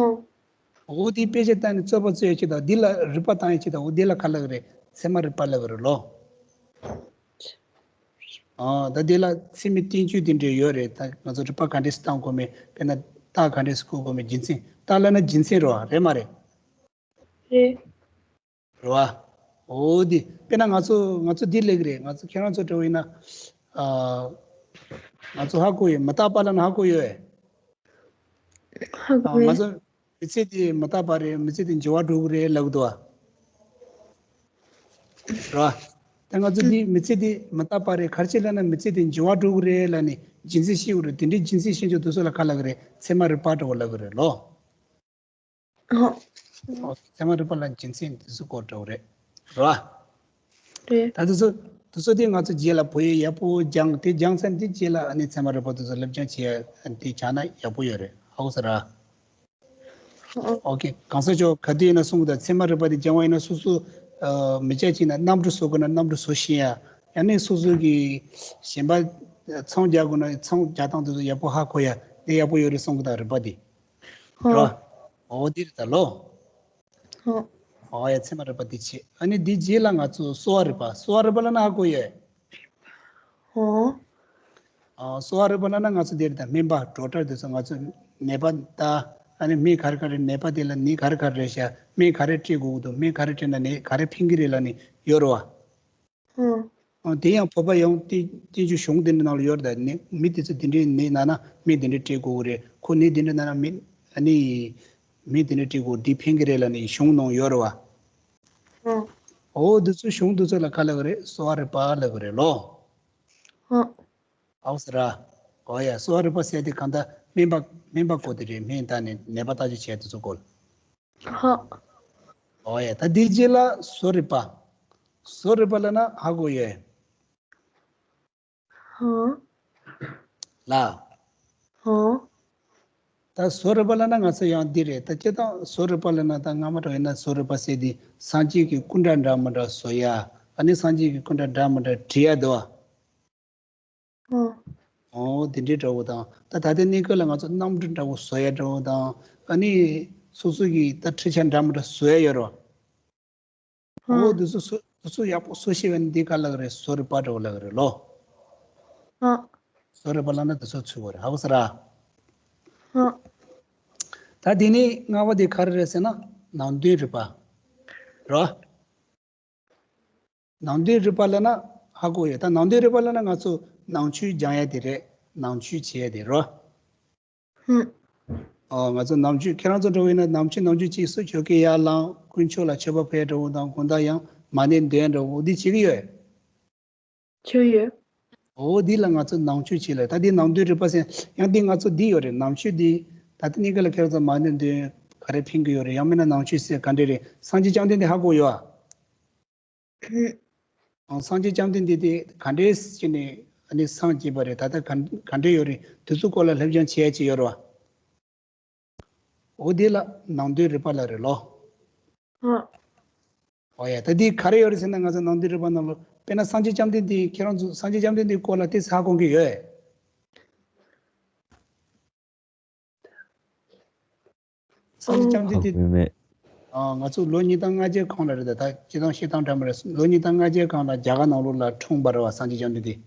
འོ་དེ་དཔེ་ཆ་ལྟ་ནས་རྩོད་པ་རྩོད་ཡ་ཅིག་དང་འདི་ལ་རིག་པ་བཏང་ཡ་ཅིག་དང་། འོ་དེ་ལ་ག་ལབ་གི་རེད། ཚད་མ་རིག་པ་ལབ་གི་རེད་ལོ། ཨ། ད་འདི་ལ་ཚད་མའི་བསྟན་བཅོས་དེ་འདྲས་ཡོད་རེད། ད་ང་ཚོ་རིག་པ་ག་འདྲས་སེ་བཏང་དགོས་མིན། དཔེར་ན་རྟགས་ག་འདྲས་སེ་བཀོད་དགོས་མིན། རྒྱུ་མཚན། རྟགས་ལབ་ན་རྒྱུ་མཚན་རེད་བ། རེད་མ་རེད། རེད། རེད་བ། འོ་འདི་དཔེར་ན་ང་ཚོ་ང་ཚོ་འདི་ལབ་གི་རེད། ང་ཚོ་ཁྱེད་རང་ཚོ་འདྲ་བོ་ཡིན་ན། ཨ། ང་ཚོ་ཧ་གོ་ཡོད། མི་རྟག་པ་ལབ་ན་ཧ་གོ་ཡོད། ཧ་གོ་ཨ། ཡོད། ང་ཚོ་མི་ཚེ་འདི་མི་རྟག་པ་རེད། མི་ཚེ་འདི་འགྱུར་བ་འགྲོ་གི་རེད་ལབ་གི་འདུག་བ། རེད་བ། ད་ང་ཚོ་འདི་མི་ཚེ་འདི་མི་རྟག་པ་རེད། ག་རེ་བྱས་ལབ་ན་མི་ཚེ་འདི་འགྱུར་བ་འགྲོ་གི་རེད་ལབ་ནས་རྒྱུ་མཚན་ཤེས་དགོས་རེད། དེ་འདྲའི་རྒྱུ་མཚན་ཤེས་ཆོག་དུས་ཚོད་ལ་ག་ལབ་གི་རེད། ཚད་མ་རིག་པ་འདྲ་བོ་ལབ་གི་རེད་ལོ། ཨོ། ཨོ། ཚད་མ་རིག་པ་ལ་རྒྱུ་མཚན་དེ་ཚོ་སྐོར་འདྲ་བོ་རེད། རེད་བ། རེད། ད་དེ་ཚོ་དེ་ཚོ་དེ་ང་ཚོ་རྗེས་ལ་བོད་ཡིག་ཡག་པོ་སྦྱངས། དེ་སྦྱངས་ཚར་དེ་རྗེས་ལ་ཨ་ནི་ཚད་མ་རིག་པ་དེ་ཚོ་སློབ་སྦྱོང་བྱེད་ཡ་དེ་སྦྱངས་ན་ཡག་པོ་ཡོད་རེད། ཧ་གོ་སོང་ར། ཨོ། ཨོ་ཁེ། གོང་ས་མཆོག་ག་དུས་ཡིན་ན་གསུང་གི་འདུག་ཚད་མ་རིག་པ་དེ་སྦྱང་བ་ཡིན་ན་སོ་སོ། ཨ། མི་སྐྱ་ཅིག་ན་གནམ་གྲུ་བཟོ་དགོས་ན་གནམ་གྲུ་བཟོ་ཤེས་ཡ། ཡང་ན་སོ་སོ་གི་གཞན་པ་ཚོང་རྒྱག་དགོས་ན་ཚོང་རྒྱག་སྟངས་དེ་ཚོ་ཡག་པོ་ཧ་གོ་ཡ་དེ་ཡག་པོ་ཡོད་རེད་གསུང་གི་འདུག་རིག་པ་དེ། ཧོ། རོ། འོ་འདི་རེད་ད་ལོ། ཧོ། འོ་ཡ། ཚད་མ་རིག་པ་འདི་བྱེད། ཨ་ནི་འདི་རྗེས་ལ་ང་ཚོ་གསོ་བ་རིག་པ། གསོ་བ་རིག་པ་ལབ་ན་ཧ་གོ་ཡོད། ཧོ། ཨ། གསོ་བ་རིག་པ་ལབ་ན་ང་ཚོ་འདི་རེད་ད། སྨན་པ་ཌོག་ཊར་དེ་ཚོ་ང་ཚོ་ནད་པ་ལྟ། ཨ་ནི་སྨན་ག་རེ་ག་རེ། ནད་པ་དེ་ལ་ནད་ག་རེ་ག་རེ་རེད་ཤག་སྨན་ག་རེ་སྤྲད་དགོས་ཀྱི་འདུག་སྨན་ག་རེ་སྤྲད་ན་ནད་ག་རེ་ཕན་གྱི་རེད་ལབ་ནི་ཡོད་རེད་བ། ཧོ། ཨ། དེ་ཡང་བོད་པ་ཡང་བསྟན་བསྟན་བཅོས་གཞུང་དེ་འདྲའི་ནང་ལ་ཡོད་རེད་ད། ནི་མི་དེ་ཚོ་དེ་འདྲའི་ནད་ན་ན་སྨན་དེ་འདྲ་སྤྲད་དགོས་ཀྱི་རེད། ཁོ་ནད་དེ་འདྲ་ན་ན་སྨན་ཨ་ནི་སྨན་དེ་འདྲ་སྤྲད་དགོས། འདི་ཕན་གྱི་རེད་ལབ་ནི་གཞུང་ནང་ཡོད་རེད་བ། འོ་འདི་ཚོ་གཞུང་འདི་ཚོ་ལ་ག་ལབ་ཀྱི་རེད། གསོ་བ་རིག་པ་ལབ་ཀྱི་རེད་ལོ། ཧ། ཨའོ་ཟེར་ར། ཨོ་ཡ། གསོ་བ་རིག་པ་ཟེར་དེ་གང་ལྟར་སྨན་པ་སྨན་པ་སྐོར་དེ་རེད། སྨན་བཏགས་ནས་ནད་པ་བརྟག་དཔྱད་བྱས་དེ་ཚོ་སྐོར། ཧ། ཨོ་ཡ། ད་འདི་རྗེས་ལ་བཟོ་རིག་པ། བཟོ་རིག་པ་ལབ་ན་ཧ་གོ་ཡོད། ཧ། ལ། ཧ། ད་བཟོ་རིག་པ་ལབ་ན་ང་ཚོ་ཡང་འདི་རེད། ད་སྤྱིར་བཏང་བཟོ་རིག་པ་ལབ་ན་ད་སྔ་མ་འདྲ་ཡིན་ན་བཟོ་རིག་པ་ཟེར་དེ་སངས་རྒྱས་ཀྱི་སྐུ་འདྲ་འདྲ་མི་འདྲ་བཟོ་ཡ། ཨ་ནི་སངས་རྒྱས་ཀྱི་སྐུ་འདྲ་འདྲ་མི་འདྲ་བྲི་ཡ་འདུག་བ། ཨོ། འོ་དེ་འདྲའི་འདྲ་བོ་དང་། ད་ད་ལྟའི་གནས་སྐབས་ལ་ང་ཚོ་གནམ་གྲུ་འདྲ་བོ་བཟོ་ཡ་འདྲ་བོ་དང་། ཨ་ནི་སོ་སོ་གི་ད་འཕྲུལ་ཆས་འདྲ་མི་འདྲ་བཟོ་ཡ་ཡོད་རེད་བ། ཨོ། ཨོ་དེ་ཚོ་བཟོ་དེ་ཚོ་ཡག་པོ་བཟོ་ཤེས་པ་ནི་འདི་ག་ལབ་ཀྱི་རེད། བཟོ་རིག་པ་འདྲ་བོ་ལབ་ཀྱི་རེད་ལོ། ཨོ། བཟོ་རིག་པ་ལབ་ན་དེ་ཚོ་ཚུད་དགོས་རེད། ཧ་གོ་སོང་ར། ཨོ། ད་དེ་ནས་ལྔ་པ་དེ་ག་རེ་རེད་ཟེར་ན་ནང་དོན་རིག་པ་རེད་བ། ནང་དོན་རིག་པ་ལབ་ན་ཧ་གོ་ཡོད། ད་ནང་དོན་རིག་པ་ལབ་ན་ང་ཚོ་ནང་ཆོས་སྦྱང་ཡ་དེ་རེད། ནང་ཆོས་བྱེད་ཡ་དེ་རེད། ཧུམ། ཨོ། ང་ཚོ་ནང་ཆོས་ཁྱེད་རང་ཚོ་འདྲ་བོ་ཡིན་ན་ནང་ཆོས་ནང་ཆོས་ཅིག་སུ་ཆོས་ཁས་ཡར་ལངས། དཀོན་མཆོག་ལ་མཆོད་པ་ཕུལ་འདྲ་བོ་དང་། དགོང་དག་ཡང་མ་ཎི་འདོན་འདྲ་བོ་འདི་བྱེད་ཀྱི་ཡོད། བྱེད་ཡོད། ཨོ་འདི་ལ་ང་ཚོ་ནང་ཆོས་བྱེད་ལ། ད་འདི་ནང་དོན་རིག་པ་ཟེར་ཡང་འདི་ང་ཚོ་འདི་ཡོད་རེད། ནང་ཆོས་འདི་ད་ལྟ་གནས་སྐབས་ལ་ཁྱེད་རང་ཚོ་མ་ཎི་འདོན་ག་རེ་ཕན་གྱི་ཡོད་རེད། ཡང་མིན་ན་ནང་ཆོས་ཟེར་ག་འདྲ་རེད། སངས་རྒྱས་བཅོམ་ལྡན་འདས་ཧ་གོ་ཡོད་ཨ། ཨང་། སངས་རྒྱས་བཅོམ་ལྡན་འདས་དེ་ག་འདྲས་བྱས་ནས་ཨ་ནི་སངས་རྒྱས་པ་རེད། ད་ལྟ་ག་ག་འདྲས་ཡོད་རེད། དེ་ཚོ་སྐོར་ལ་སློབ་སྦྱོང་བྱེད་ཡ་ཅིག་ཡོད་རེད་བ། འོ་དེ་ལ་ནང་དོན་རིག་པ་ལབ་རེད་ལོ། ཨ། འོ་ཡ། ད་འདི་ག་རེ་ཡོད་རེད་ཟེར་ན་ང་ཚོ་ནང་དོན་རིག་པ་ནང་ལོ། དཔེར་ན་སངས་རྒྱས་བཅོམ་ལྡན་འདས། ཁྱེད་རང་ཚོ་སངས་རྒྱས་བཅོམ་ལྡན་འདས་སྐོར་ལ་ཏོག་ཙམ་ཧ་གོ་གི་ཡོད། སངས་རྒྱས་བཅོམ་ལྡན་འདས། ཧ་གོ་མེད། ཨ། ང་ཚོ་ལོ་ཉིས་སྟོང་ལྔ་བརྒྱའི་གོང་ལ་རེད། ད་ད་སྤྱིར་བཏང་བཤད་སྟངས་འདྲ་མ་རེད། ལོ་ཉིས་སྟོང་ལྔ་བརྒྱའི་གོང་ལ་རྒྱ་གར་ནང་ལོགས་ལ་འཁྲུངས་པ་རེད་བ། སངས་རྒྱས་བཅོམ་ལྡན་འདས།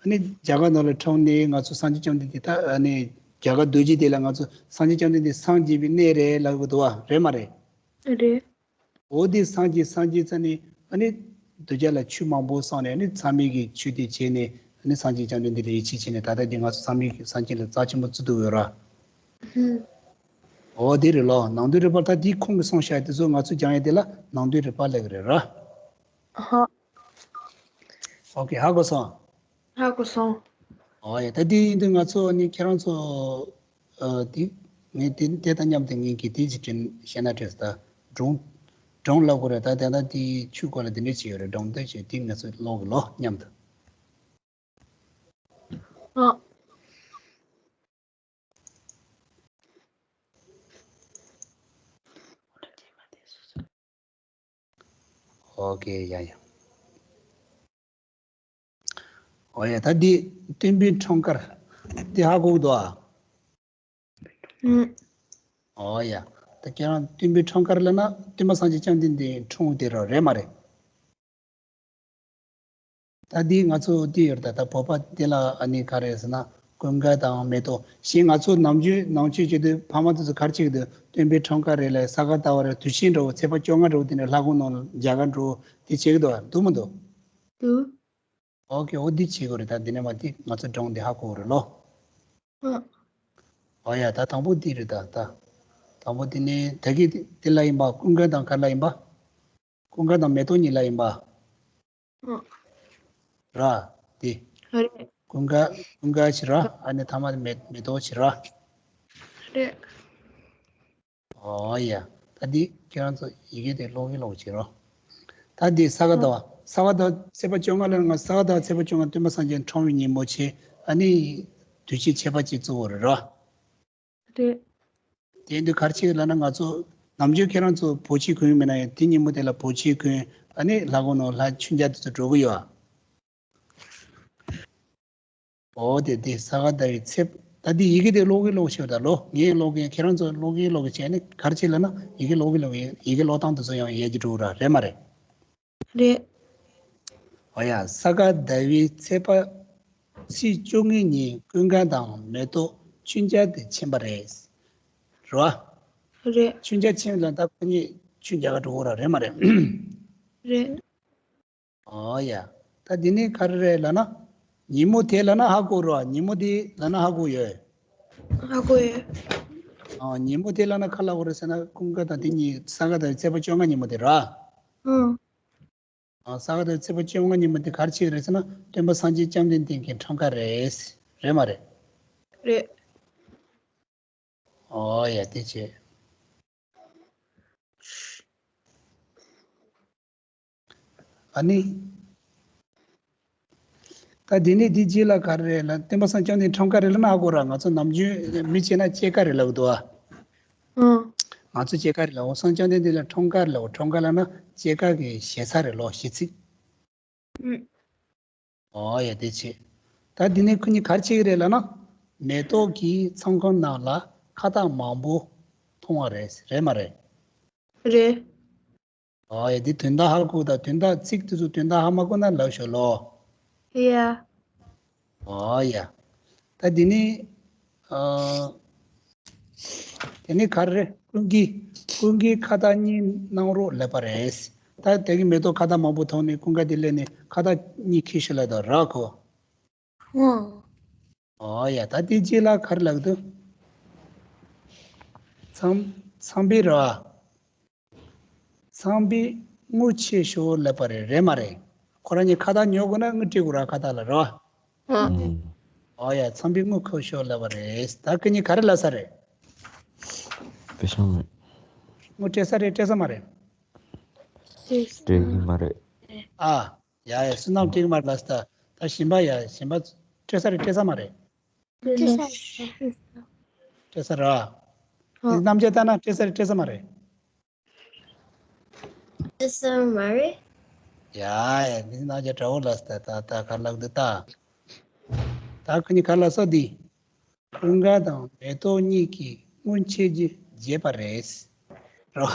ཨ་ནི་རྒྱ་གར་ནང་ལ་འཁྲུངས་ནས་ང་ཚོ་སངས་རྒྱས་བཅོམ་ལྡན་འདས་ད་ཨ་ནི་རྒྱ་གར་རྡོ་རྗེ་གདན་ལ་ང་ཚོ་སངས་རྒྱས་བཅོམ་ལྡན་འདས་སངས་རྒྱས་པའི་གནས་རེད་ལབ་ཀྱི་འདུག་བ། རེད་མ་རེད། རེད། འོ་དེ་སངས་རྒྱས་སངས་རྒྱས་ཚར་ནས་ཨ་ནི་གདུལ་བྱ་ལ་ཆོས་མང་པོ་གསུངས་ནས། ཨ་ནི་མཚམས་མེད་ཀྱི་ཆོས་དེ་བྱས་ནས། ཨ་ནི་སངས་རྒྱས་བཅོམ་ལྡན་འདས་ལ་ཡིད་ཆེས་བྱས་ནས། ད་ལྟ་འདི་ང་ཚོ་སངས་རྒྱས་ཀྱི་སངས་རྒྱས་ལ་རྩ་ཆེན་པོ་བརྩི་འདུག་ཡོད་ར། ཧུམ། འོ་དེ་རེད་ལོ། ནང་དོན་རིག་པ། ད་འདི་ཁོང་གིས་གསུངས་བཞག་དེ་ཚོ་ང་ཚོ་སྦྱང་ཡ་དེ་ལ་ནང་དོན་རིག་པ་ལབ་ཀྱི་རེད་ར། ཧ། ཨོ་ཁེ། ཧ་གོ་སོང་། ཧ་གོ་སོང་། ཨོ་ཡ། ད་འདི་ཡིན་དུས་ང་ཚོ་ནི་ཁྱེད་རང་ཚོ། ཨ། འདི་ངས་དེ་དེ་དང་མཉམ་དུ་ངས་ཀྱི་དེ་ཅིག་དྲན་བཤད་ན་དྲན་སོང་། ད་སྒྲུང་སྒྲུང་ལབ་དགོས་རེད། ད་དེ་ད་དེ་ཆོས་སྐོར་ལ་དེ་འདྲས་ཅིག་ཡོད་རེད། སྒྲུང་དེ་ཅིག་དེ་ང་ཚོ་ཀློག་གི་ལོ་མཉམ་དུ། ཨ། ཨོ་ཁེ། ཡ་ཡ། ཨོ་ཡ། ད་འདི་སྟོན་པའི་འཁྲུངས་སྐར་འདི་ཧ་གོ་གི་འདུག་ཨ། ཨུམ། ཨོ་ཡ། ད་ཁྱེད་རང་སྟོན་པའི་འཁྲུངས་སྐར་ལབ་ན་སྟོན་པ་སངས་རྒྱས་བཅོམ་ལྡན་འདས་འཁྲུངས་དེ་རོ་རེད་མ་རེད། ད་འདི་ང་ཚོ་འདི་ཡོད་རེད། ད་ད་བོད་པ་འདི་ལ་ཨ་ནི་ག་རེ་ཟེར་ན་ཀུན་དགའ་དང་མེ་ཏོག་ཞེས། ང་ཚོ་ནམ་རྒྱུན་ནང་ཆོས་བྱེད་དུས་ཕ་མ་དེ་ཚོ་ག་རེ་བྱེད་ཀྱི་འདུག་སྟོན་པའི་འཁྲུངས་སྐར་རེད་ལ། ས་ག་ཟླ་བ་རེད། དུས་ཆེན་འདྲ་བོ། ཚེས་པ་བཅོ་ལྔ་འདྲ་བོ་དེ་ནས་ལྷ་ཁང་ནང་ལ་མཇལ་ཁ་འགྲོ་དེ་བྱེད་ཀྱི་འདུག་བ། འདུག་མི་འདུག་འདུག་ཨོ་ཁེ། འོ་འདི་བྱེད་དགོས་རེད། ད་འདི་ནས་མ་འདི་ང་ཚོ་སྒྲུང་འདི་ཧ་གོ་གི་རེད་ལོ། ཨ། ཨོ་ཡ། ད་དང་པོ་འདི་རེད། ད་ད་དང་པོ་འདི་ནི་ད་གི་འདི་ལ་ཡིན་པ། ཀུན་དགའ་དང་ག་ལ་ཡིན་པ། ཀུན་དགའ་དང་མེ་ཏོག་གཉིས་ལ་ཡིན་པ། ཨ། ར། འདི། རེད། ཀུན་དགའ་ཀུན་དགའ་བྱེད་ར། ཨ་ནི་ཐ་མ་མེ་མེ་ཏོག་བྱེད་ར། རེད། ཨོ་ཡ། ད་འདི་ཁྱེད་རང་ཚོ་ཡི་གེ་དེ་ཀློག་གིན་ཀློག་བྱེད་རོགས། ད་འདི་ས་ག་ཟླ་བ། ས་ག་ཟླ་བ་ཚེས་པ་བཅོ་ལྔ་ལ། ང་ས་ག་ཟླ་བ་ཚེས་པ་བཅོ་ལྔ་སྟོན་པ་སངས་རྒྱས་འཁྲུངས་པའི་ཉིན་མོ་བྱས། ཨ་ནི་དུས་ཆེན་ཁྱད་པར་ཅན་བཙུགས་པ་རེད་རོ། རེད། དེ་འདི་ག་རེ་བྱེད་ལབ་ན། ང་ཚོ་ནམ་རྒྱུན་ཁྱེད་རང་ཚོ་བོད་ཆས་གོན་མེད་ན་ཡང་དེ་ཉིན་མོ་དེ་ལ་བོད་ཆས་གོན། ཨ་ནི་ལྷ་ཁང་ནང་ལྷ་མཆོད་མཇལ་དེ་ཚོ་འགྲོ་གི་ཡོད་ཨ། ཨོ་དེ་དེ་ས་ག་ཟླ་བའི་ཚེས། ད་འདི་ཡི་གེ་དེ་ཀློག་གིན་ཀློག་བྱེད་ད་ལོ། ངས་ཀློག་གིན། ཁྱེད་རང་ཚོ་ཀློག་གིན་ཀློག་གིན་བྱས་ནས་ག་རེ་བྱེད་ལབ་ན། ཡི་གེ་ཀློག་གིན་ཀློག་གིན་ཡི་གེ་ཀློག་སྟངས་དེ་ཚོ་ཡང་ཡལ་གྱི་འགྲོ་ར། རེད་མ་རེད། རེད། ཨོ་ཡ། ས་ག་ཟླ་བའི་ཚེས་པ་ཚེས་བཅོ་ལྔའི་ཉིན་ཀུན་དགའ་དང་མེ་ཏོག་མཆོད་མཇལ་དུ་ཕྱིན་པ་རེད། རེད་བ། རེད། མཆོད་མཇལ་ཕྱིན་ལ་ད་ཁོ་གཉིས་ཆོས་མཇལ་ག་འགྲོ་གི་ར། རེད་མ་རེད། རེད། ཨོ་ཡ། ད་འདི་ནི་ག་རེ་རེད་ལབ་ན། ཉིན་མོ་དེ་ལབ་ན་ཧ་གོ་རོ། ཉིན་མོ་དེ་ལབ་ན་ཧ་གོ་ཡོད། ཧ་གོ་ཡོད། ཨ། ཉིན་མོ་དེ་ལབ་ན་ག་ལབ་དགོས་རེད་ཟེར་ན། ཀུན་དགའ་དང་དེ་གཉིས་ས་ག་ཟླ་བའི་ཚེས་པ་བཅོ་ལྔ་ཉིན་མོ་དེ་ར། ཨང་། ཨ། ས་ག་ཟླ་བའི་ཚེས་པ་བཅོ་ལྔ་ཉིན་མོ་དེ་ག་རེ་བྱེད་ཀྱི་རེད་ཟེར་ན། སྟོན་པ་སངས་རྒྱས་བཅོམ་ལྡན་འདས་ཀྱི་འཁྲུངས་སྐར་རེད། རེད་མ་རེད། རེད། ཨོ་ཡ། དེ་བྱས། ཨ་ནི། ད་དེ་ནས་དེ་རྗེས་ལ་ག་རེ་རེད་ལབ། སྟོན་པ་སངས་རྒྱས་བཅོམ་ལྡན་འཁྲུངས་སྐར་རེད་ལབ་ན་ཧ་གོ་ར། ང་ཚོ་ནམ་རྒྱུན་མི་བྱེད་ན་སྐྱེས་སྐར་རེད་ལབ་འདུག་ཨ། ཨང་། ང་ཚོ་སྐྱེས་སྐར་རེད་ལབ། འོ། སངས་རྒྱས་བཅོམ་ལྡན་འདས་ལ་འཁྲུངས་སྐར་ལབ། འཁྲུངས་སྐར་ལབ་ན་སྐྱེས་སྐར་གྱི་ཞེ་ས་རེད་ལོ། ཞེ་ཚིག་ཨང་། ཨོ་ཡ། དེ་བྱས། ད་འདི་ནས་ཁོ་གཉིས་ག་རེ་བྱེད་ཀྱི་རེད་ལབ་ན། མེ་ཏོག་གི་ཚོང་ཁང་ནང་ལ་ཁ་བཏགས་མང་པོ་མཐོང་བ་རེད། རེད་མ་རེད། རེད། ཨོ་ཡ། འདི་དོན་དག་ཧ་གོ་ད། དོན་དག་ཚིག་དེ་ཚོ་དོན་དག་ཧ་མ་གོ་ན་ལབ་ཤོག་ལོ། ཡ། ཨོ་ཡ། ད་འདི་ནས། ཨ། དེ་ནས་ག་རེ་རེད། ཀུན་གྱིས། ཀུན་གྱིས་ཁ་བཏགས་གཉིས་གནང་རོགས་ལབ་པ་རེད། ད་དེ་གི་མེ་ཏོག་ཁ་བཏགས་མང་པོ་མཐོང་ནས་ཀུན་དགའ་དེ་སླེབས་ནས་ཁ་བཏགས་གཉིས་འཁྱེར་ཤོག་ལབ་དང་ར་ཁོ། ཨང་། ཨོ་ཡ། ད་དེ་རྗེས་ལ་ག་རེ་ལབ་འདུག། ཚངས། ཚངས་པས་ར། ཚངས་པས་དངུལ་ཁྱེར་ཤོག་ལབ་པ་རེད། རེད་མ་རེད། ཁོ་རང་གཉིས་ཁ་བཏགས་ཉོ་དགོས་ན་དངུལ་སྤྲད་དགོས་ར། ཁ་བཏགས་ལ་ར། ཨང་། ཨང་། ཨོ་ཡ། ཚངས་པས་དངུལ་ཁྱེར་ཤོག་ལབ་པ་རེད། ད་ཁོ་གཉིས་ག་རེ་ལབ་ས་རེད། སྤྲད་ས་མེད། དངུལ་སྤྲད་ས་རེད། སྤྲད་ས་མ་རེད། སྤྲད་ས་སྤྲད་ཀྱི་མ་རེད། ཨ། ཡ་ཡ། བསོད་ནམས་སྤྲད་ཀྱི་མ་རེད་ལབ་ས། ད་གཞན་པ་ཡ། གཞན་པ་སྤྲད་ས་རེད། སྤྲད་ས་མ་རེད། སྤྲད་ས་རེད། སྤྲད་ས་ར། ཨོ། འདི་རྣམ་བྱ་ལྟ་ན་སྤྲད་ས་རེད། སྤྲད་ས་མ་རེད། སྤྲད་ས་མ་རེད། ཡ་ཡ། འདི་རྣམ་བྱ་འདྲ་བོ་ལབ་ས། ད་ད་ག་རེ་ལབ་འདུག་ད། ད་ཁོ་གཉིས་ག་རེ་ལབ་ས་འདི། ཀུན་དགའ་དང་མེ་ཏོག་གཉིས་ཀྱིས་དངུལ་ཁྱེར་རྒྱུ་བརྗེད་པ་རེད། རོ།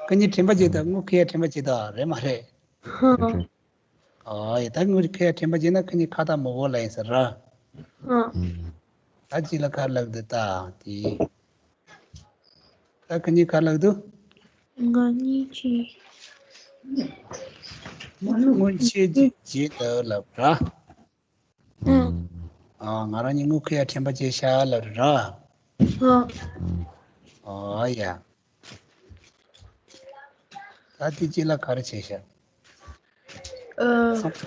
ཁོ་གཉིས་དྲན་པ་བརྗེད་དོ། དངུལ་ཁྱེར་དྲན་པ་བརྗེད་དོ། རེད་མ་རེད། ཨོ་ཡ། ད་དངུལ་ཁྱེར་དྲན་པ་བརྗེད་ན་ཁོ་གཉིས་ཁ་བཏགས་མང་པོ་ལབ་ཡིན་ས་ར། ཨང་། ད་ཅི་ལ་ག་རེ་ལབ་འདུག་ད་དེ། ད་ཁོ་གཉིས་ག་རེ་ལབ་འདུག། ང་གཉིས་ཀྱིས། དངུལ་ཁྱེར་རྒྱུ་བརྗེད་དོ་ལབ་ར། ཨང་། ཨ། ང་རང་གཉིས་དངུལ་ཁྱེར་ཡ་དྲན་པ་བརྗེད་ཤག་ལབ་ར། ཨང་། ཨོ་ཡ། ད་དེ་རྗེས་ལ་ག་རེ་བྱས་ཤག། ཨ། ཚངས།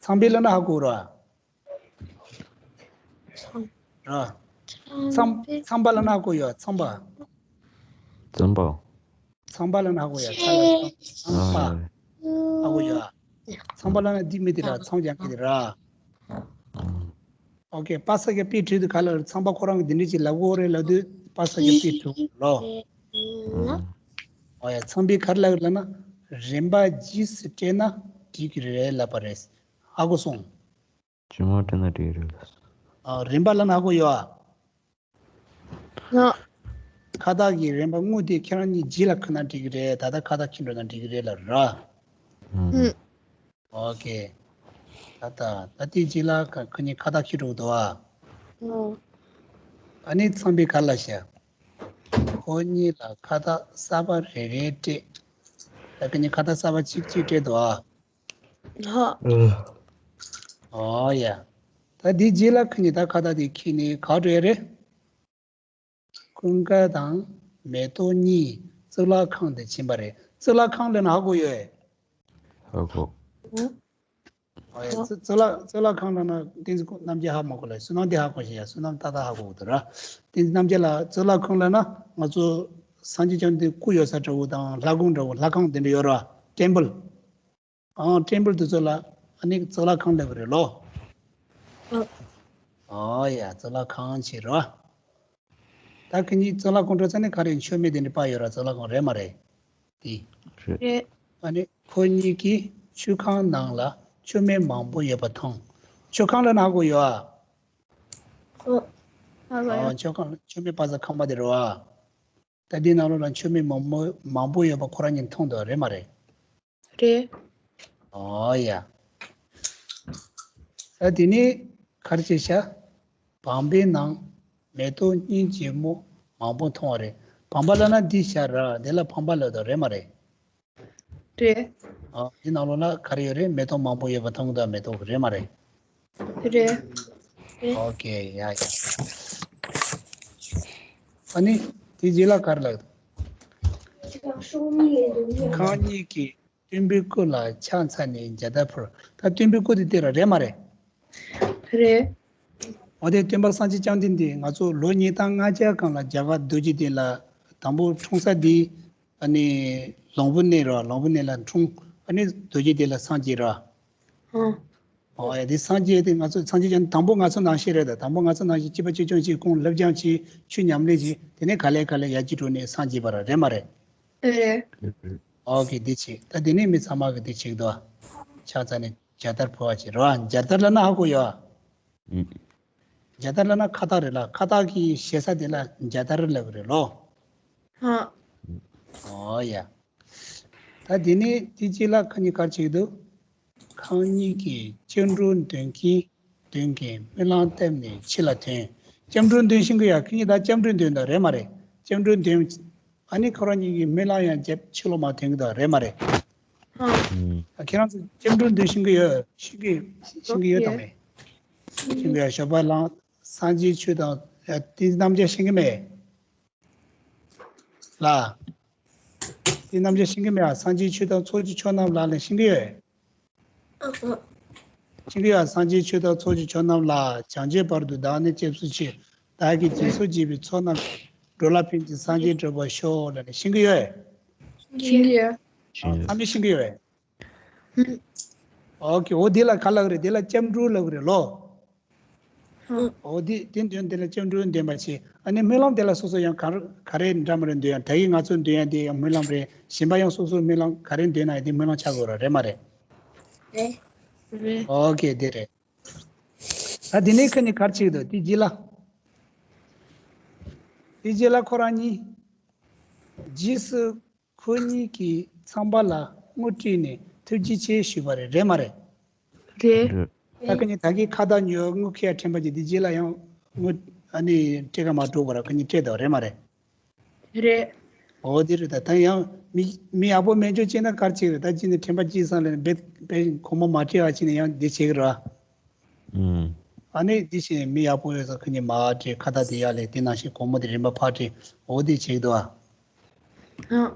ཚངས་པས་ལབ་ན་ཧ་གོ་ར། ཚངས། ར། ཚངས། ཚངས་པ་ལབ་ན་ཧ་གོ་ཡོད། ཚངས་པ། ཚངས་པ། ཚངས་པ་ལབ་ན་ཧ་གོ་ཡ། ཚ་ལ་ཚངས། ཚངས་པ། ཨ། ཧ་གོ་ཡ། ཚངས་པ་ལབ་ན་འདི་མི་དེ་ར། ཚངས་རྒྱག་མཁན་དེ་ར། ཨོ་ཁེ། པ་ས་ཀྱ་པའི་དྲུག་དེ་ག་ལ་རེད། ཚངས་པ་ཁོ་རང་གིས་འདི་འདྲ་ཅིག་ལབ་དགོས་རེད་ལབ་དུས་པ་ས་ཀྱ་པའི་དྲུག་ལོ། ཨོ་ཡ། ཚངས་པས་ག་རེ་ལབ་ལབ་ན། རིམ་པ་རྗེས་སུ་སྤྲད་ན་འགྲིག་གི་རེད་ལབ་པ་རེད། ཧ་གོ་སོང་། རྗེས་མ་སྤྲད་ན་འགྲིག་གི་རེད་ལབ། ཨ། རིམ་པ་ལབ་ན་ཧ་གོ་ཡོད་ཨ། ཡོད། ཁ་བཏགས་ཀྱི་རིམ་པ་དངོས་དེ་ཁྱེད་རང་གཉིས་རྗེས་ལ་འཁྱེར་ན་འགྲིག་གི་རེད། ད་ལྟ་ཁ་བཏགས་འཁྱེར་འགྲོ་ན་འགྲིག་གི་རེད་ལབ་ར། ཨང་། ཨང་། ཨོ་ཁེ། ད་ད་ད་དེ་རྗེས་ལ་ཁ་ཁོ་གཉིས་ཁ་བཏགས་འཁྱེར་འགྲོ་གི་འདུག་ཨ། ཨོ། ཨ་ནི་ཚངས་པས་ག་རེ་ལབ་ཤག། ཁོ་གཉིས་ལ་ཁ་བཏགས་གསར་པ་རེ་རེ་སྤྲད། ད་ཁོ་གཉིས་ཁ་བཏགས་གསར་པ་གཅིག་གཅིག་སྤྲད་འདུག་ཨ། ཧ། ཨོ་ཡ། ད་དེ་རྗེས་ལ་ཁོ་གཉིས་ད་ཁ་བཏགས་དེ་འཁྱེར་ནས་ག་འགྲོ་ཡ་རེད། ཀུན་དགའ་དང་མེ་ཏོག་གཉིས་གཙུག་ལག་ཁང་དུ་ཕྱིན་པ་རེད། གཙུག་ལག་ཁང་ལབ་ན་ཧ་གོ་ཡོད། ཧ་གོ། ཨོ་ཡ། གཙུག་གཙུག་ལག་གཙུག་ལག་ཁང་ལབ་ན་ཏིང་ཙི་ཁོ་རྣམ་རྒྱལ་ཧ་མ་གོ་ལ། བསོད་ནམས་དེ་ཧ་གོ་ཤེས་ཡ། བསོད་ནམས་ཏག་ཏག་ཧ་གོ་གི་འདུག་ར། ཏིང་ཙི་རྣམ་རྒྱལ་ལ་གཙུག་ལག་ཁང་ལབ་ན་ང་ཚོ་སངས་རྒྱས་བཅོམ་ལྡན་འདས་སྐུ་ཡོད་ས་འདྲ་བོ་དང་ལྷ་ཁང་འདྲ་བོ། ལྷ་ཁང་དེ་འདྲ་ཡོད་ར། ཊེམ་པལ། ཨང་། ཊེམ་པལ་དེ་ཚོ་ལ་ཨ་ནི་གཙུག་ལག་ཁང་ལབ་ཀྱི་རེད་ལོ། ཨོ། ཨོ་ཡ། གཙུག་ལག་ཁང་བྱས་རོ། ད་ཁོ་གཉིས་གཙུག་ལག་ཁང་འགྲོ་ཚར་ནས་ག་རེ་མཆོད་མེ་དེ་འདྲ་སྤར་ཡོད་ར། གཙུག་ལག་ཁང་རེད་མ་རེད། དེ། རེད། རེད། ཨ་ནི་ཁོ་གཉིས་ཀྱིས་མཆོད་ཁང་ནང་ལ་མཆོད་མེ་མང་པོ་ཡོད་པ་མཐོང་། མཆོད་ཁང་ལབ་ན་ཧ་གོ་ཡོད་ཨ། ཨོ། ཧ་གོ་ཡོད། ཨོ། མཆོད་ཁང་། མཆོད་མེ་སྤར་ས་ཁང་པ་དེ་རེད་བ། ད་འདི་ནང་ལོགས་ལ་མཆོད་མེ་མང་མོ་མང་པོ་ཡོད་པ་ཁོ་རང་གཉིས་མཐོང་འདུག་རེད་མ་རེད། རེད། ཨོ་ཡ། ད་དེ་ནས་ག་རེ་བྱས་ཤག། བང་པའི་ནང་མེ་ཏོག་སྙིང་རྗེ་མོ་མང་པོ་མཐོང་བ་རེད། བང་པ་ལབ་ན་འདི་ཤག་ར། དེ་ལ་བང་པ་ལབ་འདུག་རེད་མ་རེད། རེད། ཨ། འདི་ནང་ལོགས་ལ་ག་རེ་ཡོད་རེད། མེ་ཏོག་མང་པོ་ཡོད་པ་མཐོང་གི་འདུག་མེ་ཏོག་རེད་མ་རེད། རེད། རེད། ཨོ་ཁེ། ཡ་ཡ། ཨ་ནི་དེ་རྗེས་ལ་ག་རེ་ལབ་འདུག། ཁོང་གཉིས་ཀྱིས་ སྟོན་པའི་སྐུ་ལ་ཕྱག་འཚལ་ནས་མཇལ་དར་ཕུལ། ད་སྟོན་པའི་སྐུ་དེ་དེ་ར་རེད་མ་རེད། རེད། འོ་དེ་སྟོན་པ་སངས་རྒྱས་བཅོམ་ལྡན་འདས་ང་ཚོ་ལོ་ཉིས་སྟོང་ལྔ་བརྒྱ་གང་ལ་རྒྱ་གར་རྡོ་རྗེ་གདན་ལ་དང་པོ་འཁྲུངས་ས་འདི། ཨ་ནི་ལོང་བུ་གནས་ར། ལོང་བུ་གནས་ལ་འཁྲུངས། ཨ་ནི་རྡོ་རྗེ་གདན་ལ་སངས་རྒྱས་ར། ཨང་། ཨོ་ཡ། དེ་སངས་རྒྱས་དེ་ང་ཚོ་སངས་རྒྱས་ཀྱང་དང་པོ་ང་ཚོ་ནང་བཞིན་རེད། ད་དང་པོ་ང་ཚོ་ནང་བཞིན་སྐྱེས་པ་གཅིག་ཀྱང་གཅིག་ཁོང་སློབ་སྦྱོང་བྱས། ཆོས་ཉམས་ལེན་བྱས། དེ་ནས་ག་ལེ་ག་ལེ་ཡར་རྒྱས་འགྲོ་ནས་སངས་རྒྱས་པ་ར། རེད་མ་རེད། རེད། ཨོ་ཀེ། འདི་བྱས། ད་འདི་ནས་མི་ཚང་མ་གི་འདི་བྱེད་དོ། ཕྱག་འཚལ་ནས་མཇལ་དར་ཕུལ་བ་བྱེད་རོ། མཇལ་དར་ལབ་ན་ཧ་གོ་ཡོད། མཇལ་དར་ལབ་ན་ཁ་བཏགས་རེད་ལ། ཁ་བཏགས་ཀྱི་ཞེ་ས་དེ་ལ་མཇལ་དར་ལབ་ཀྱི་རེད་ལོ། ཧ། ཨོ་ཡ། ད་དེ་ནས་དེ་རྗེས་ལ་ཁ་ཉིན་གར་བྱེད་ཀྱི་འདུག་ཁང་གཉིས་ཀྱི་སྐྱབས་འགྲོ་འདོན་མཁན། འདོན་མཁན་སྨོན་ལམ་བཏབ་ནས་ཕྱི་ལ་ཐོན། སྐྱབས་འགྲོ་འདོན་ཤེས་ཀྱི་ཡོད། ཁྱེད་གཉིས་ད་སྐྱབས་འགྲོ་འདོན་དང་རེད་མ་རེད། སྐྱབས་འགྲོ་འདོན། ཨ་ནི་ཁོ་རང་གཉིས་ཀྱིས་སྨོན་ལམ་ཡང་བརྒྱབ། ཕྱི་ལོགས་མར་ཐོན་གྱི་འདུག་རེད་མ་རེད། ཨ། ཁྱེད་རང་ཚོ་སྐྱབས་འགྲོ་འདོན་ཤེས་ཀྱི་ཡོད། ཤེས་ཀྱི་ཤེས་ཀྱི་ཡོད་དམ་མེད། ཤེས་ཀྱི་ཡོད། ཞོགས་པ་ལངས། སངས་རྒྱས་ཆོས་དང་དེ་རྣམས་ཀྱང་ཤེས་ཀྱི་མེད། ལ། དེ་རྣམས་ཀྱང་ཤེས་ཀྱི་མེད་ཨ། སངས་རྒྱས་ཆོས་དང་ཚོགས་ཀྱི་མཆོག་རྣམས་ལ་ལ་ཤེས་ཀྱི་ཡོད། ཤེས་ཀྱི་ཡོད་ཨ། སངས་རྒྱས་ཆོས་དང་ཚོགས་ཀྱི་མཆོག་རྣམས་ལ། བྱང་ཆུབ་བར་དུ་བདག་ནི་སྐྱབས་སུ་མཆི། བདག་གིས་སྦྱིན་སོགས་བགྱིས་པའི་ཚོགས་རྣམས་ཀྱིས། འགྲོ་ལ་ཕན་ཅིང་སངས་རྒྱས་འགྲུབ་པར་ཤོག་ལབ་ནས་ཤེས་ཀྱི་ཡོད། ཤེས་ཀྱི་ཡོད། ཨ། ཚང་མས་ཤེས་ཀྱི་ཡོད། ཨོ་ཀེ། འོ་དེ་ལ་ག་ལབ་ཀྱི་རེད། དེ་ལ་སྐྱབས་འགྲོ་ལབ་ཀྱི་རེད་ལོ། ཨོ་དེ་དེ་འདོན། དེ་ལ་སྐྱབས་འགྲོ་འདོན་པ་བྱེད། ཨ་ནི་སྨོན་ལམ་དེ་ལ་སོ་སོ་ཡང་ག་རེ་ག་རེ་འདྲ་མི་འདྲ་འདོན་ཡ། ད་གིན་ང་ཚོ་འདོན་ཡ་དེ་ཡང་སྨོན་ལམ་རེད། གཞན་པ་ཡང་སོ་སོ་སྨོན་ལམ་ག་རེ་འདོན་ན་ཡང་དེ་སྨོན་ལམ་ཆགས་དགོས་ར། རེད་མ་རེད། རེད། རེད། ཨོ་ཀེ། དེ་རེད། ད་དེ་ནས་ཁ་ཉིན་གར་བྱེད་ཀྱི་འདུག་དེ་རྗེས་ལ། དེ་རྗེས་ལ་ཁོ་རང་གཉིས། རྗེས་སུ་ཁོ་གཉིས་ཀྱིས་ཚངས་པ་ལ་དངུལ་སྤྲད་ནས་ཐུགས་རྗེ་ཆེ་ཞུས་པ་རེད། རེད་མ་རེད། རེད། རེད། ད་ཁ་ཉིན་ད་གིན་ཁ་བཏགས་ཉོ་དངུལ་ཁྱེར་ཡ་དྲན་པ་བརྗེད། དེ་རྗེས་ལ་ཡང་དངུལ་ཨ་ནི་སྤྲད་ག་མ་འགྲོ་བར་ཁ་ཉིན་སྤྲད་དོ། རེད་མ་རེད། རེད། འོ་དེ་རེད། ད་ད་ཡང་མི་མི་ཡག་པོ་མེད་ཆོག་ཅེ་ན་གར་ཅིག་རེད། ད་ཅི་ནས་དྲན་པ་ཅི་སང་ལས་བེད་བེད་གོང་མ་མ་སྤྲད་བ་ཅི་ནས་ཡང་འདི་བྱེད་ཀྱི་ར། ཨ་ནི་འདི་བཞིན་མི་ཡག་པོ་ཡོད་ས་ཁ་ཉིན་མ་སྤྲད། ཁ་བཏགས་དེ་ཡག་ལས་དེ་ནང་བཞིན་གོང་མ་དེ་རིམ་པ་ཕར་སྤྲད། འོ་དེ་བྱེད་ཀྱི་འདུག་ཨ། ཨ།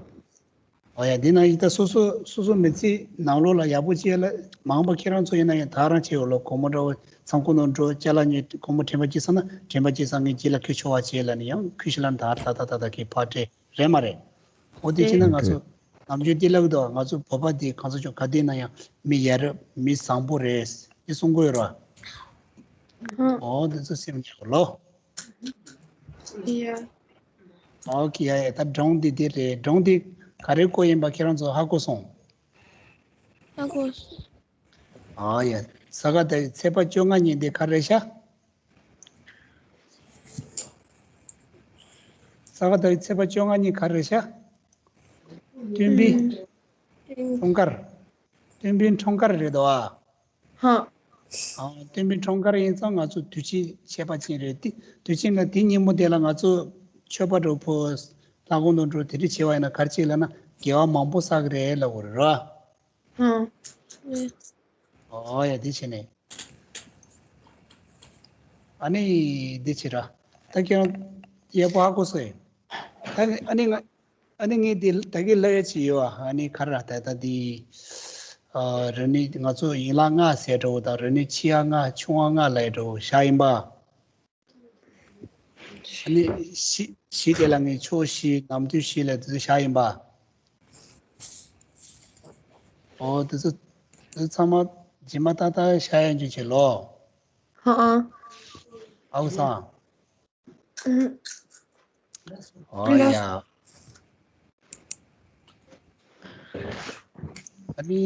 འོ་ཡ། འདི་ནང་བཞིན་ད་སོ་སོ་སོ་སོ་མི་ཚེ་ནང་ལོགས་ལ་ཡག་པོ་བྱེད་ལ་མང་པོ་ཁྱེད་རང་ཚོ་ཡིན་ན་ཡང་ད་རང་བྱེད་འོ་ལོ། གོང་མ་འདྲ་བོ་ཚང་ཁོ་ནོ་འགྲོ་ཅ་ལག་ཉོས། གོང་མ་དྲན་པ་ཅི་སང་ན་དྲན་པ་ཅི་སང་ངས་རྗེས་ལ་ཁྱོད་ཆོག་བ་བྱེད་ལ་ནི་ཡང་ཁུ་ཤི་ལ་ད་ད་ད་ད་ཁྱེད་ཕར་སྤྲད། རེད་མ་རེད། འོ་དེ་བྱས་ན་ང་ཚོ་ནམ་རྒྱུན་དེ་ལབ་འདུག་ང་ཚོ་བོད་པ་དེ་གང་ཚོ་ཆོ་ག་དེ་ན་ཡང་མི་ཡ་རབས་མི་བཟང་པོ་རེད་དེ་གསུང་གི་ཡོད་ར། ཨང་། འོ་དེ་ཚོ་སེམས་ཉོ་ལོ། ཡ། ཨོ་ཀེ། ཡ་ཡ། ད་སྒྲུང་འདི་འདི་རེད། སྒྲུང་འདི་ག་རེ་སྐོར་ཡིན་པ་ཁྱེད་རང་ཚོ་ཧ་གོ་སོང་། ཧ་གོ་སོང་། ཨོ་ཡ། ས་ག་ཟླ་བའི་ཚེས་པ་བཅོ་ལྔ་ཉིན་འདི་ག་རེ་ཤག་ས་ག་ཟླ་བའི་ཚེས་པ་བཅོ་ལྔ་ཉིན་ག་རེ་ཤག་སྟོན་པའི་འཁྲུངས་སྐར། སྟོན་པའི་འཁྲུངས་སྐར་རེད་དོ། ཨ། ཧ། ཨ། སྟོན་པའི་འཁྲུངས་སྐར་ཡིན་ཙང་ང་ཚོ་དུས་ཆེན་ཁྱད་པར་ཅན་རེད་དེ། དུས་ཆེན་ལ་དེ་ཉིན་མོ་དེ་ལ་ང་ཚོ་མཆོད་པ་འགྲོ་ཕོ་ལྷ་ཁང་དུ་འགྲོ་དེ་འདྲ་བྱེད་པ་ཡིན་ན་ག་རེ་བྱེད་ལབ་ན་དགེ་བ་མང་པོ་བསགས་ཀྱི་རེད་ལབ་དགོས་རེད་ར། ཧ། ཨོ་ཡ། དེ་བྱས་ནས། ཨ་ནི་འདི་བྱེད་ར། ད་ཁྱེད་རང་ཡག་པོ་ཧ་གོ་སོང་ཡིན། ད་ཨ་ནི་ང་ཨ་ནི་ངས་འདི་ད་གིན་ལབ་ཡ་ཅིག་ཡོད་ཨ། ཨ་ནི་ག་རེ་ར། ད་ད་འདི་ཨ་རིག་གནས་ང་ཚོ་ཡན་ལག་ལྔ་ཟེར་འགྲོ་བ་དང་རིག་གནས་ཆེ་བ་ལྔ་ཆུང་བ་ལྔ་ལབ་ཡ་འགྲོ་བ་བཞག་ཡིན་པ། ཨ་ནི་བཞི་བཞི་དེ་ལ་ངས་ཕྱོགས་བཞི་ནམ་དུས་བཞི་ལ་དེ་ཚོ་བཞག་ཡིན་པ། ཨོ་དེ་ཚོ་དེ་ཚོ་ཚང་མ་རྗེས་མ་ཏག་ཏག་བཞག་ཡ་འཇུ་བྱེད་ལོ། ཧ་ཨ། ཨའུ་སང་། ཨུ། ཨོ་ཡ། ཨ་ནི།